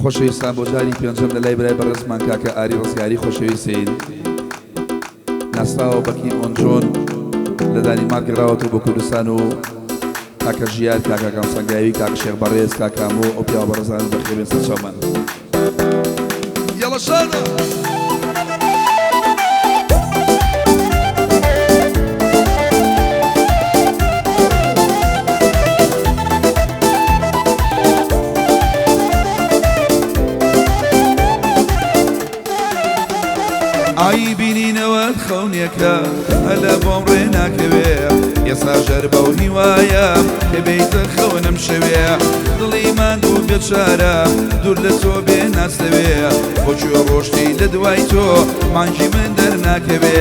خۆشەویستان بۆ جاری پێنجەم لە لای برای بەڕێزمان کاکە ئاری ڕزگاری خۆشەویستین ناسراوە بە کیم ئۆنجۆن لە دانیمارک گەڕاوەتەوە بۆ کوردستان و کاکە ژیار کاکە کام سەنگاوی کاک شێخ بەڕێز کاک کامۆ ئەو پیاوە بەڕێزانە بەخێربێن سەرچاومان. یەڵە شانە. ئای بینینەوەت خەونێکە هەلە بۆم ڕێ ناکەوێ ئێستا ژەر بەو هیوایە کە بێیتە خەونم شەوێ دڵی ماندوو بێچارە دوور لە تۆ بێ ناسەوێ بۆ کوێ ڕۆشتی لە دوای تۆ مانگی من دەرناکەوێ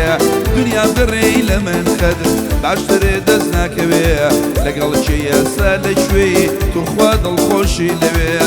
دنیا دڕێی لە من خەت باشترێ دەست ناکەوێ لەگەڵ کێ ئێستا لە کوێی توخوا دڵخۆشی لەوێ.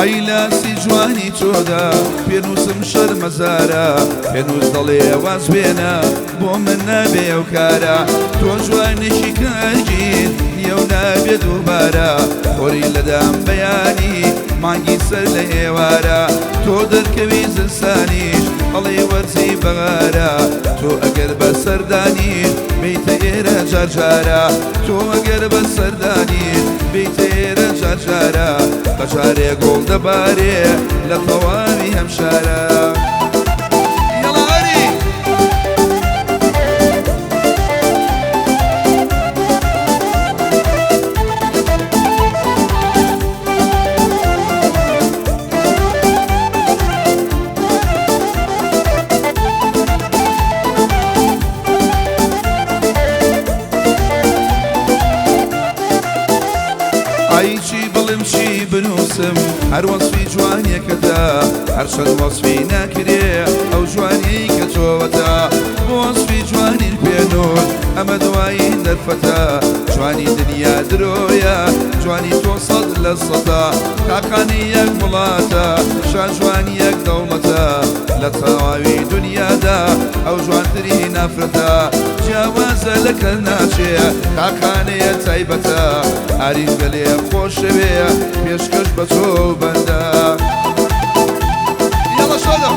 ئای لاسی جوانی تۆدا پێنووسم شەرمەزارە پێنووس دەڵێ واز بێنە بۆ من نابێ ئەو کارە تۆ جوانێکی کارگیر نییە و نابێ دووبارە خۆری لەدام بەیانی مانگی سەر لە ئێوارە تۆ دەرکەوی زستانیش ئەڵێ وەرزی بەهارە تۆ ئەگەر بە سەردانیش بیتە ئێرە جارجارە تۆ ئەگەر بە سەردانیش بیتە ئێرە جارجارە بە جارێ گوڵ دەبارێ لە تەواوی ئەم شارە. یەڵا ئەری. ئای چی بڵێم چی بنووسم هەر وەسفی جوانیەکەتە هەرچەند وەسفی ناکرێ ئەو جوانیەی کە تۆوەتە بۆ وەسفی جوانین پێنووس ئەمە دوایین دەرفەتە جوانی دنیا درۆیە جوانی تۆ سەد لە سەدە تاقانی یەک وڵاتە شاجوانی یەک دەوڵەتە لە تەواوی دنیادا ئەو جوانترین ئافرەتە جیاوازە لە کەس ناچێ تاقانەیە تایبەتە ئارین گەلێ خۆشەوێ پێشکەش بە تۆ بەندە. یەڵە شۆدە.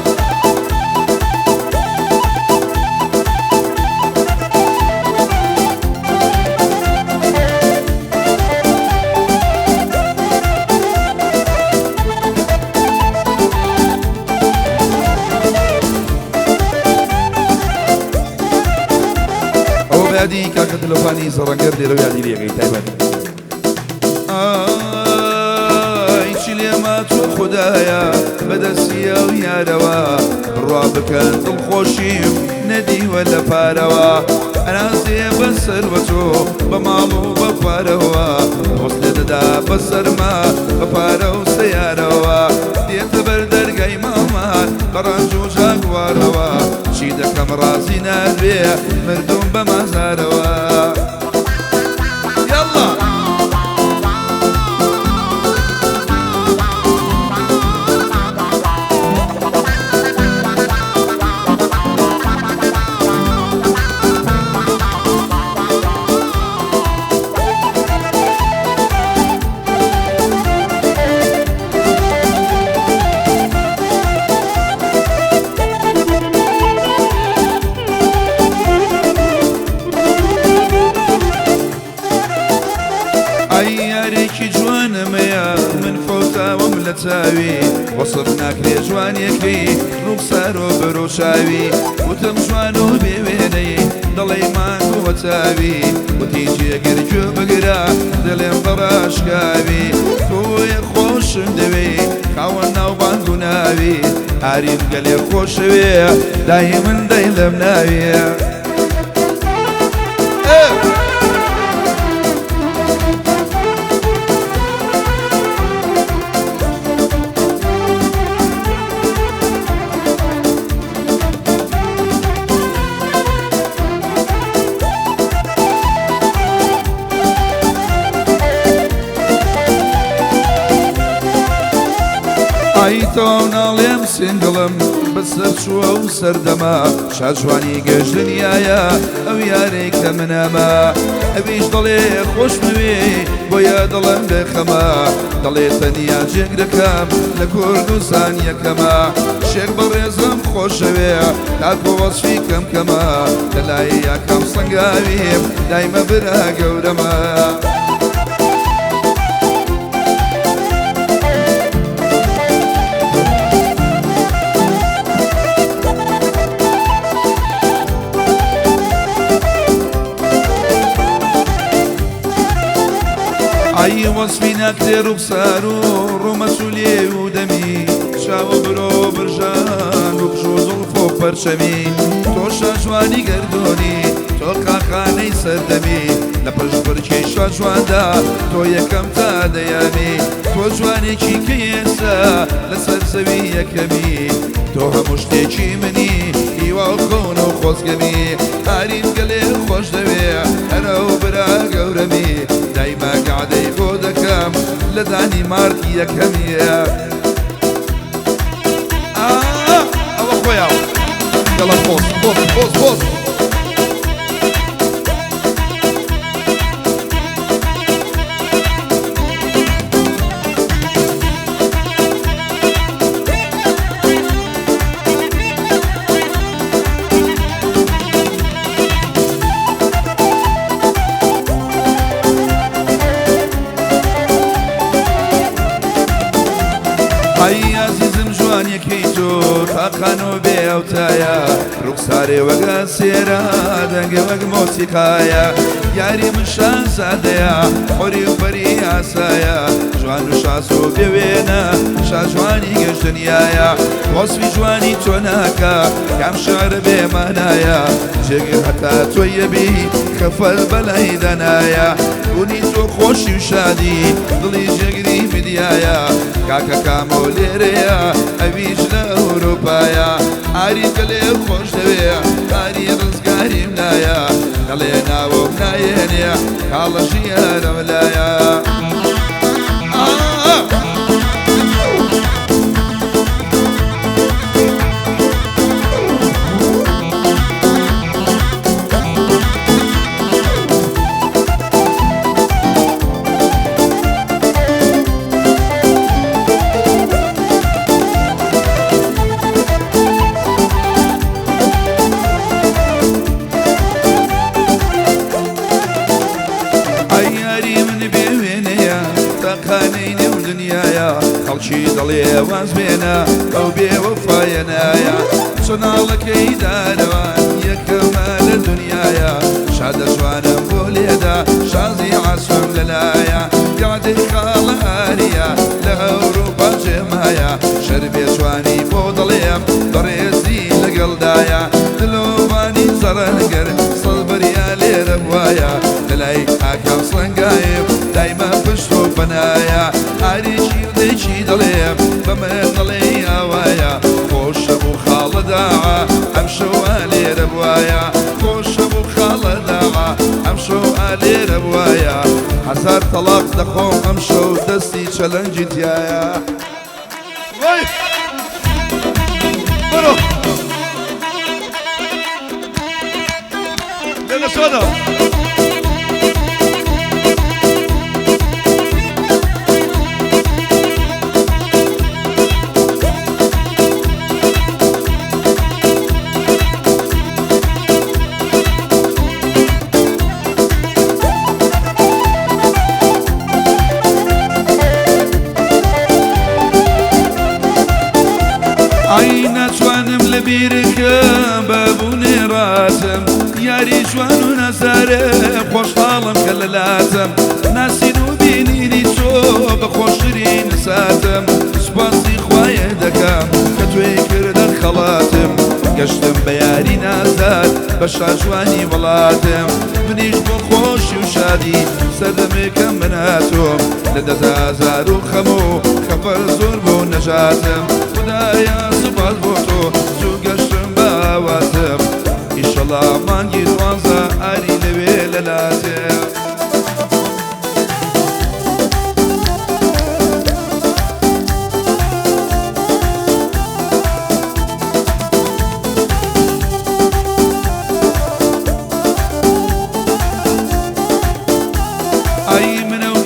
ئەوە بەیادی کاکە دلۆفانی زەڕەنگەر لێرە یادی لێگەی تایبەت. ئای چی لێما تۆ خودایە بەدەستی ئەو یارەوە بڕوا بکەن دڵخۆشیم نەدیوە لە پارەوە ئەنازێ بە سەروە تۆ بە ماڵ و بە پارەوە دۆست لێ دەدا بە سەرما بە پارە و سەیارەوە دێتە بەر دەرگای ماڵمان بە ڕەنج و جاگوارەوە چی دەکەم ڕازی نابێ مردوم بە مازارەوە. یاڵڵا. ئای یارێکی جوانم هەیە من فەوتاوم لە چاوی وەسف ناکرێ جوانیەکەی ڕوخسار و بەرۆ چاوی وتم جوان و بێوێنەی دەڵێی مانگ و هەتاوی وتی جێگر گوێ بگرە دڵێم بەڕاشکاوی تۆیە خۆشم دەوێی خاوەن ناوبانگ و ناوی ئاریم گەلێ خۆشەوێ دای من دەیڵێم ناویە. تەواو ناڵێم single م بەسەر چووە و سەردەما شاجوانی گەشت دنیایە ئەو یارێک کە منەمە ئەویش دەڵێ خۆشمەوێ بۆیە دڵم بێخەمە دەڵێ تەنیا جێگرەکەم لە کوردستان یەکەمە شێخ بەڕێزم خۆشەوێ تاکۆ وەسفی کەم کەمە لەلای یاکەم سەنگاویم دایمە برا گەورەمە. ئای وەسفی ناکرێ ڕوخسار و ڕوومەت و لێو و دەمی چاوە برۆ برژان و قژ و زوڵف و پەرچەمی تۆ شاجوانی گەردوونی تۆ قاخانەی سەردەمی لە پشتبڕکی شاجواندا تۆ یەکەم تا دەیامی تۆ جوانێکی کە ئێستا لەسەر زەوی یەکەمی تۆ هەموو شتێکی منی هیوا و خەون و خۆزگەمی ئارین گەلێ خۆش دەوێ هەرە و برا گەورەمی دایمە گەعدەی بۆ دەکەم لە دانی مارکی یەکەمیە. ئەوە خۆیاوە دەڵم بۆس بۆس بۆس بۆس. ئای ئازیزم جوانیەکەی تۆ تاقان و بێ ئەوتایە ڕوخسارێ وەگە سێرە دەنگە وەک مۆسیقایە یاری من شازادەیە حۆری و پەری ئاسایە جوان و شاز و بێوێنە شاجوانی گەشت دنیایە وەسفی جوانی تۆ ناکا کام شعر بێمانایە جێگر هەتا تۆیەبی خەفەت بەلای دەنایە بوونی تۆ خۆشی و شادی دڵی جێگری میدیایە کاکە کامۆ لێرەیە ئەویش لە ئەوروپایە ئاری گەلێ خۆش دەوێ ئاری ڕزگاریم لایە دەڵێ ناوم نایەنێ کاڵە ژیارم لایە. ئای یاری من بێوێنەیە تاقانەی نێو دنیاە خەڵکی دەڵێ واز بێنە ئەو بێوەفایەنایە چناڵەکەی دارەوان یەکەمە لە دنیاە شادە جوانم بۆ لێدا شازی عاسم لەلایە گادەی خاڵە ئاریە لە ئەوروپا جێمایە شەربێ جوانی بۆ دەڵێم بەڕێزی لەگەڵدایە دلۆڤانی زەڕەنگەر سەڵبەریا لێرە بوایە لەلای ئاکام سەنگایم دایمە پشت و پەنایە ئارێکی و دێکی دەڵێم بە من دەڵێ ئاوایە خۆشە بوو خاڵە داعا ئەم شەوە لێرە بوایە خۆشە بوو خاڵە داعا ئەم شەو لێرە بوایە هەزار تەڵاق دەخۆم ئەم شەو دەستی challenge ی تایە. وای بڕۆ لێنە شۆنە. ئای ناتوانم لە بیرکەم بەبوونێ ڕاتم یاری جوان و نەزارێ خۆشحاڵم کە لە لاتم ناسین و بینینی تۆ بە خۆشترین ساتم سوپاسی خوایە دەکەم کە تۆی کردە خەڵاتم گەشتم بە یاری نازار بە شاجوانی وڵاتم منیش بۆ خۆشی و شادی سەردەمێکم من هاتۆم لە دەست ئازار و خەم و خەفەر زۆر بۆ نەژاتم خدایە سوپاس بۆ تۆ زوو گەشتم بە ئاواتم ئیشەڵا مانگی دوانزە ئاری لەوێ لە لاتێ.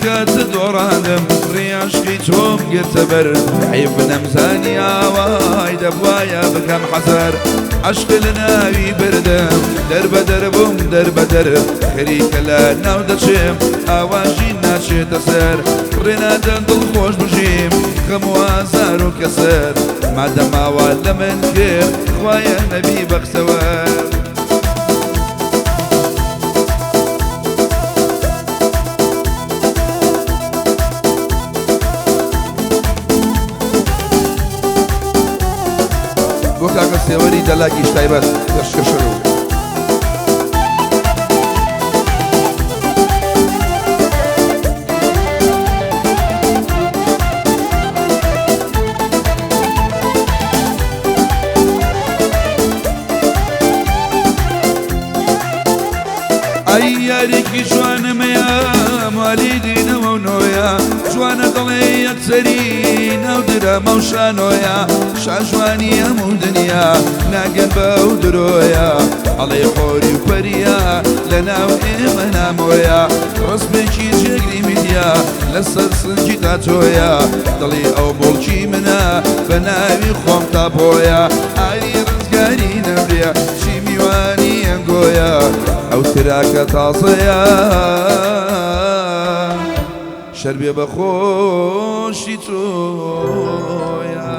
کات دۆڕاندم ڕێی عەشقی تۆم گرتە بەر عەیب نەمزانی ئاوای دەبوایە بکەم حەزەر عەشق لە ناوی بردم دەربەدەر بووم دەربەدەر خەریکە لە ناو دەچم ئاواژی ناچێتە سەر ڕێ نادەن دڵ خۆش بژیم خەم و ئازار و کەسەر مادەم ئاوا لە من کرد خوایە نەبی بەختەوەر. بۆ کاکە سێوەری دەلاکیش تایبەت پێشکەشەر و. ئەی یارێکی جوانم هەیە مالیدی نەوە و نۆیە جوانە دەڵێ یەکسەری ناو درامە و شانۆیە شاژوانی هەموو دنیا ناگەن بەو درۆیە ئەڵێ حۆری و پەریە لە ناو ئێمە نامۆیە ڕسمێکی جێگری میدیا لەسەر سنگی تاتۆیە دڵی ئەو موڵکی منە بە ناوی خۆم تاپۆیە ئاری ڕزگاری نەمرێ چی میوانی ئەنگۆیە ئەو تراکە تازەیە شەربێ بە خۆشی تۆیە.